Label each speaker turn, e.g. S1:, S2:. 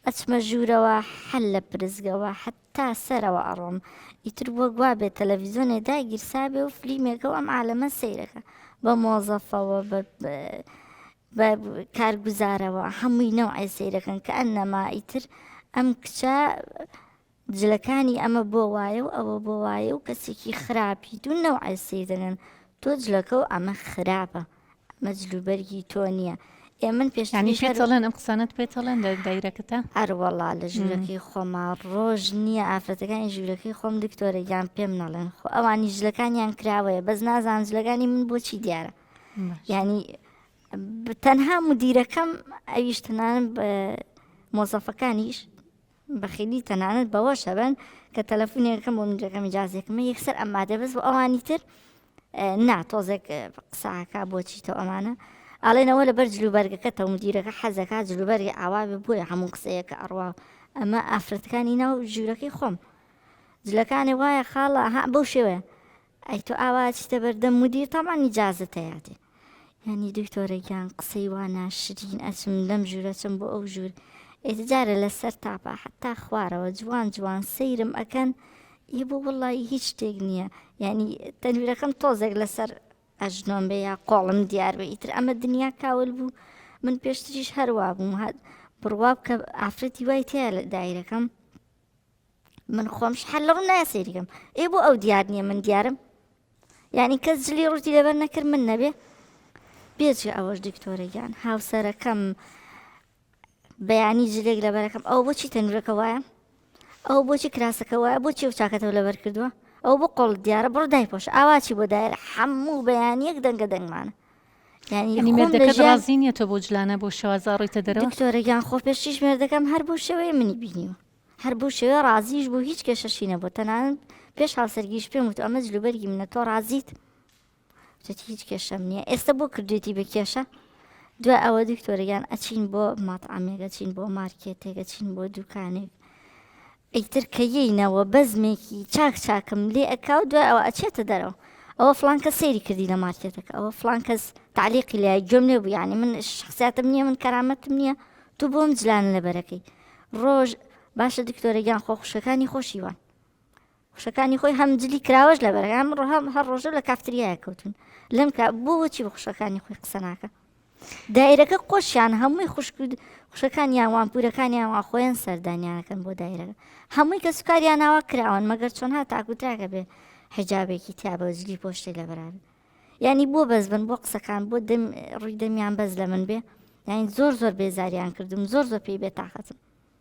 S1: ئەچمە ژوورەوە حەل لە پرسگەوە حەتا سەرەوە ئەڕۆم ئیتر وەک وابێ تەلەڤیزۆنێ داگیرسابێ و فلیمێکە و ئەم عالەمە سەیرەکە بە مۆزەفەوە بە بە کارگوزارەوە هەمووی نەوعێ سەیرەکەن کە ئەنەما ئیتر ئەم کچە جلەکانی ئەمە بۆ وایە و ئەوە بۆ وایە و کەسێکی خراپیت و نەوعێ سەیر دەکەن تۆ جلەکە و ئەمە خراپە ئەمە جلوبەرگی تۆ نییە ئێ من
S2: یانی
S1: پێشتریش
S2: پێت
S1: هەر
S2: ئەڵێن ئەم قسانەت پێت ئەڵێن لە دایرەکەتا؟
S1: ئەروەڵا لە ژوورەکەی خۆما ڕۆژ نییە ئافرەتەکانی ژوورەکەی خۆم دکتۆرە گیان پێم نەڵێن خۆ ئەوانی جلەکانیان کراوەیە بەس نازانم جلەکانی من بۆچی دیارە
S2: باش.
S1: یانی تەنها مدیرەکەم ئەویش تەنانەت مۆزەفەکانیش بەخیلی تەنانەت بەوەش هەبن کە تەلەفونێکەکەم بۆ مدیرەکەم ئیجازێکمە یەکسەر ئەمادە بەس بۆ ئەوانی تر نا تۆزێک قساکە بۆچی تۆ ئەمانە ئاڵێنەوە لەبەر جلوبەرگەکە تە مدیرەکە حەزەکە جلوبەرگی ئاوا بێ بۆیە هەموو قسەیەکە ئەڕوا ئەمە ئافرەتەکانی ناو ژوورەکەی خۆم جلەکانی وایە خاڵە ها بەو شێوەیە ئەی تۆ ئاوا ئەچیتە بەردەم مدیر تەبعەن ئیجازەت ئەیاتێ یانی دکتۆرە گیان قسەی وا ناشرین ئەچم لەم ژوورە چم بۆ ئەو ژوور ئێتە جارە لەسەر تاپا حتا خوارەوە جوان جوان سەیرم ئەکەن ئی بۆ وڵی هیچ شتێک نییە یعنی تەنورەکەم تۆزێک لەسەر ئەژنۆم بێ یا قۆڵم دیار بێ ئیتر ئەمە دنیا کاول بوو من پێشتریش هەروا بووم هات بڕوا بکە ئافرەتی وای تیا لە دایرەکەم من خۆم حەل لە ڕوو نایە سەیری کەم ئێ بۆ ئەو دیار نییە من دیارم یعنی کەس جلی ڕووتی لەبەر نەکرد من نەبێ بێجگە ئەوەش دکتۆرە گیان هاوسەرەکەم بەیانی جلێک لەبەرەکەم ئەو بۆچی تەنورەکە وایە ئەو بۆچی کراسەکە وایە بۆچی و چاکەتەوە لەبەر کردووە ئەو بۆ قۆڵ دیارە بڕ دایپۆش ئاواچی بۆ دایرە هەموو بەیانیەک دەنگە دەنگمانە
S2: یعنی یعنی مێردەکەت ڕازی نییە تۆ بۆ جلانە بۆ شێوازە ڕۆیتە دەرەوە
S1: دکتۆرە گیان خۆ پێشتیش مێردەکەم هەر بۆ شێوەیە منی بینیوە هەر بەو شێوەیە ڕازیش بوو هیچ کێشەشی نەبوو تەنانەت پێش هاوسەرگیریش پێم وت ئەمە جلوبەرگی منە تۆ ڕازیت وتێتی هیچ کێشەم نییە ئێستا بۆ کردوێتی بە کێشە دوای ئەوە دکتۆرەگیان ئەچین بۆ ماتعامێک ئەچین بۆ مارکێتێک ئەچین بۆ دوکانێک ئیتر کە یەینەوە بەزمێکی چاک چاکم لێ ئەکا و دوای ئەوە ئەچێتە دەرەوە ئەوە فڵان کەس سەیری کردی لە مارکێتەکە ئەوە فڵان کەس تعلیقی لای گوێم لێ بوو یعنی من شخصیاتم نییە من کەرامەتم نییە تو بۆم جلان لەبەرەکەی ڕۆژ باشە دکتۆرە گیان خۆ خوشکەکانی خۆشی وان خوشەکانی خۆی هەم جلی کراوەش لەبەر هەم ڕۆ هەم هەر ڕۆژە لە کافتریایە کەوتون لەم کا بۆ بۆچی بە خوشەکانی خۆی قسە ناکە دایرەکە قۆشیان هەمووی خوشک و خوشەکانیان وان پورەکانیان وا خۆیان سەردانیانەکەن بۆ دایرەکە هەمووی کە سوکاریان ناوە کراوەن مەگەر چۆن ها تاکوتراکە بێ حیجابێکی تیا بە جلی پۆشتێ لەبەرابێ یانی بۆ بەس بن بۆ قسەکان بۆ دەم ڕووی دەمیان بەس لە من بێ یانی زۆر زۆر بێزاریان کردم زۆر زۆر پێی بێتاقەتم.